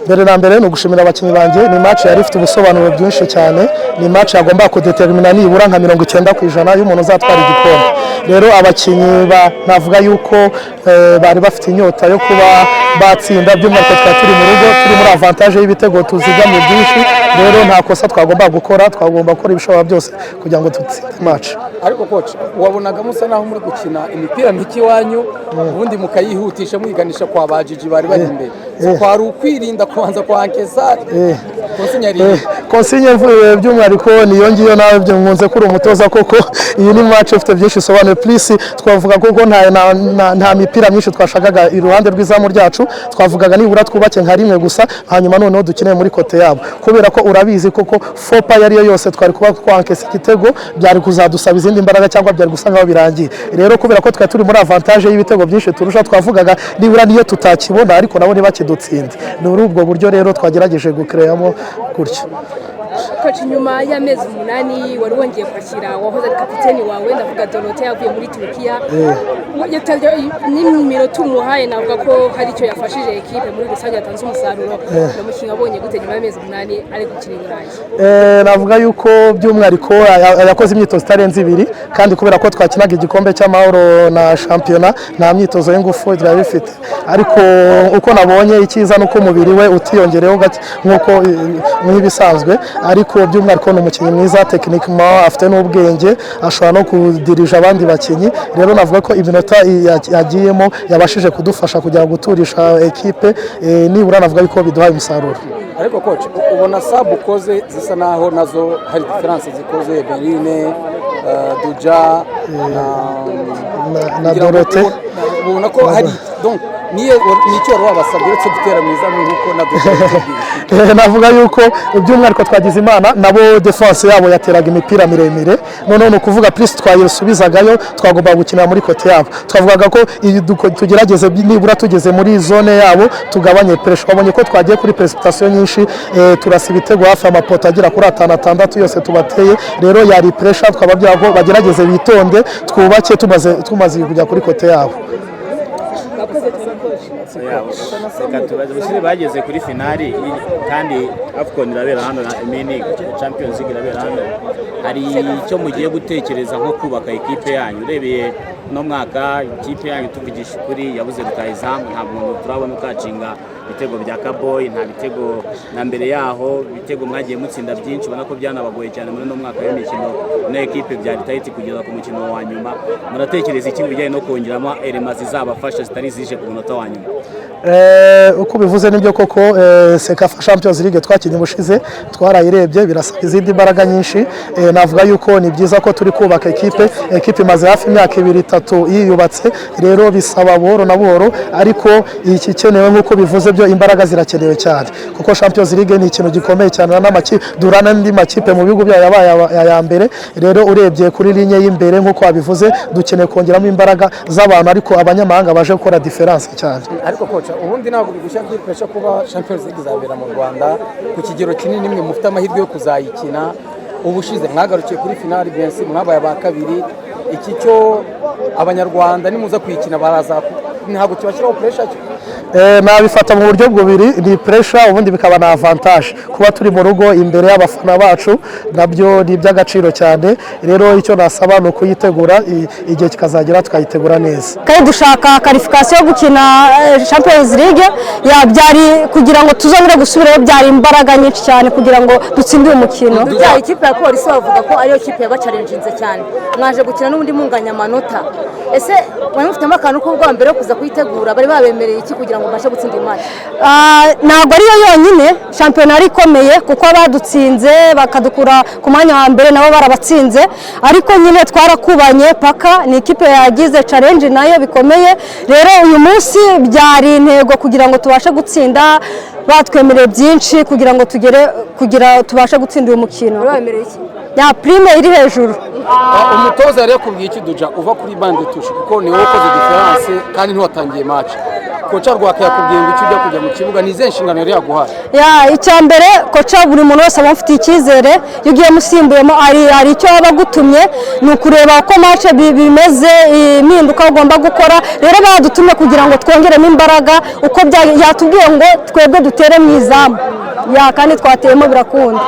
Mbere na mbere ni ugushimira abakinnyi banjye. Ni match yari ifite ubusobanuro bwinshi cyane, ni match yagomba kudetermina nibura nka 90% y'umuntu uzatwara igikombe. Rero abakinnyi navuga yuko bari bafite inyota yo kuba batsinda, by'umwihariko twari turi mu rugo, turi muri avantage y'ibitego tuzigamye byinshi. Rero nta kosa twagomba gukora, twagomba gukora ibishoboka byose kugira ngo dutsinde match. Ariko coach, wabonaga musa naho muri gukina imipira mike iwanyu, ubundi mukayihutisha muyiganisha kwa bajiji bari bari imbere. So, kwari ukwirinda kubanza kwankesa consigne yari Consigne mvuye by'umwihariko niyo ngiyo. Nawe nkunze kuri umutoza koko, iyi ni match ifite byinshi isobanuye. Plus twavuga koko nta mipira myinshi twashakaga iruhande rw'izamu ryacu. Twavugaga nibura twubake nka rimwe gusa, hanyuma noneho dukeneye muri côté yabo, kubera ko urabizi koko fopa iyo ariyo yose twari kuba twankesa igitego, byari kuzadusaba izindi mbaraga cyangwa byari gusa nkaho birangiye. Rero kubera ko twari turi muri avantage y'ibitego byinshi turusha, twavugaga nibura niyo tutakibona ariko nabo ntibakidutsinde. Ni muri ubwo buryo rero twagerageje gukereyamo gutyo. Coach, nyuma y'amezi 8 wari wongeye kwakira wahoze ari kapiteni wawe, ndavuga Dorote, yavuye muri Turukiya. N'iminota umuhaye, navuga ko hari icyo yafashije ekipe muri rusange, yatanze umusaruro. Ni umukinnyi wabonye gute nyuma y'amezi 8 ari gukina i Burayi? Navuga yuko by'umwihariko yakoze imyitozo itarenze ibiri, kandi kubera ko twakinaga igikombe cy'amahoro na shampiyona, nta myitozo y'ingufu byari bifite. Ariko uko nabonye, icyiza ni uko umubiri we utiyongereyeho gake nk'uko nk'ibisanzwe. Ariko by'umwihariko ni umukinnyi mwiza techniquement, afite n'ubwenge, ashobora no kudirija abandi bakinnyi. Rero navuga ko iminota yagiyemo yabashije kudufasha kugira ngo guturisha ekipe, nibura navuga yuko biduhaye umusaruro. Ariko coach, ubona sub ukoze zisa naho nazo hari différence zikoze, Berine, Duja na na kugira ngo Dorote. Ubona ko hari, donc niyo nicyo wari wabasabye uretse gutera mu izamu nk'uko na Duja yatubwiye? Navuga yuko by'umwihariko twagize Imana, nabo défense yabo yateraga imipira miremire. Noneho ni ukuvuga plus twayisubizagayo, twagomba gukinira muri côté yabo. Twavugaga ko iyi tugerageze nibura tugeze muri zone yabo tugabanye pressure. Wabonye ko twagiye kuri précipitation nyinshi, turasa ibitego hafi amapoto agera kuri atanu, atandatu yose tubateye. Rero yari pressure, twababwira ko bagerageze bitonde, twubake tumaze kujya kuri côté yabo. Murakoze cyane, coach. Yabo, reka tubaze ubushize bageze kuri finali kandi AFCON irabera hano na mini Champions League irabera hano. Hari icyo mugiye gutekereza nko kubaka ekipe yanyu? Urebeye uno mwaka, ikipe yanyu, tuvugisha ukuri, yabuze rutahizamu, nta muntu turabona utacinga ibitego bya Kaboy, nta bitego na mbere yaho, ibitego mwagiye mutsinda byinshi, ubona ko byanabagoye cyane muri uno mwaka w'imikino. Ino ekipe byari tight kugeza ku mukino wa nyuma. Muratekereza iki mu bijyanye no kongeramo éléments zizabafasha zitari zije ku munota wa nyuma? Uko ubivuze nibyo koko. CECAFA Champions League twakinnye ubushize twarayirebye, birasaba izindi mbaraga nyinshi. Navuga yuko ni byiza ko turi kubaka ekipe. Ekipe imaze hafi imyaka ibiri, itatu yiyubatse, rero bisaba buhoro na buhoro. Ariko ikikenewe, nk'uko bivuze byo, imbaraga zirakenewe cyane, kuko Champions League ni ikintu gikomeye cyane n'amakipe durana n'andi makipe mu bihugu byayo yabaye aya mbere. Rero urebye kuri ligne y'imbere, nk'uko wabivuze, dukeneye kongeramo imbaraga z'abantu, ariko abanyamahanga baje gukora différence cyane. Ariko coach, ubundi ntabwo bigushyira kuri pressure kuba Champions League izabera mu Rwanda ku kigero kinini, mwe mufite amahirwe yo kuzayikina? Ubushize mwagarukiye kuri finali, bensi mwabaye aba kabiri. Iki cyo Abanyarwanda nimuza kuyikina baraza ntabwo kibashyiraho pressure cyo? Nabifata mu buryo bubiri: ni pressure, ubundi bikaba na avantage kuba turi mu rugo imbere y'abafana bacu, nabyo ni iby'agaciro cyane. Rero icyo nasaba ni ukuyitegura, igihe kikazagera tukayitegura neza. Kandi dushaka qualification yo gukina Champions League ya byari kugira ngo tuzongere gusubirayo, byari imbaraga nyinshi cyane kugira ngo dutsinde uyu mukino. Ya ikipe ya Polisi bavuga ko ariyo kipe yabacarenjinze cyane, mwaje gukina n'ubundi munganya amanota. Ese mwari mufitemo akantu k'ubwoba mbere yo kuza kuyitegura? Bari babemereye iki kugira ngo mubashe gutsinda iyi match? Ntabwo ariyo yonyine, shampiyona yari ikomeye, kuko abadutsinze bakadukura ku mwanya wa mbere nabo barabatsinze. Ariko nyine twarakubanye paka, ni ikipe yagize challenge nayo bikomeye. Rero uyu munsi byari intego kugira ngo tubashe gutsinda. Batwemereye byinshi kugira ngo tugere kugira tubashe gutsinda uyu mukino. Bari babemereye iki? Ya prime iri hejuru. Umutoza yari yakubwiye iki, Duja, uva kuri banc de touche, kuko ni wowe ukoze différence kandi ntiwatangiye match? Coach Rwaka yakubwiye ngo icyo ujya kujya mu kibuga, ni izihe nshingano yari yaguhaye? Ya, icya mbere, coach buri muntu wese aba amufitiye icyizere. Iyo ugiye musimbuyemo, hari icyo aba agutumye, ni ukureba uko match bimeze, impinduka ugomba gukora. Rero badutumye kugira ngo twongeremo imbaraga uko yatubwiye ngo twebwe dutere mu izamu, ya, kandi twateyemo birakunda.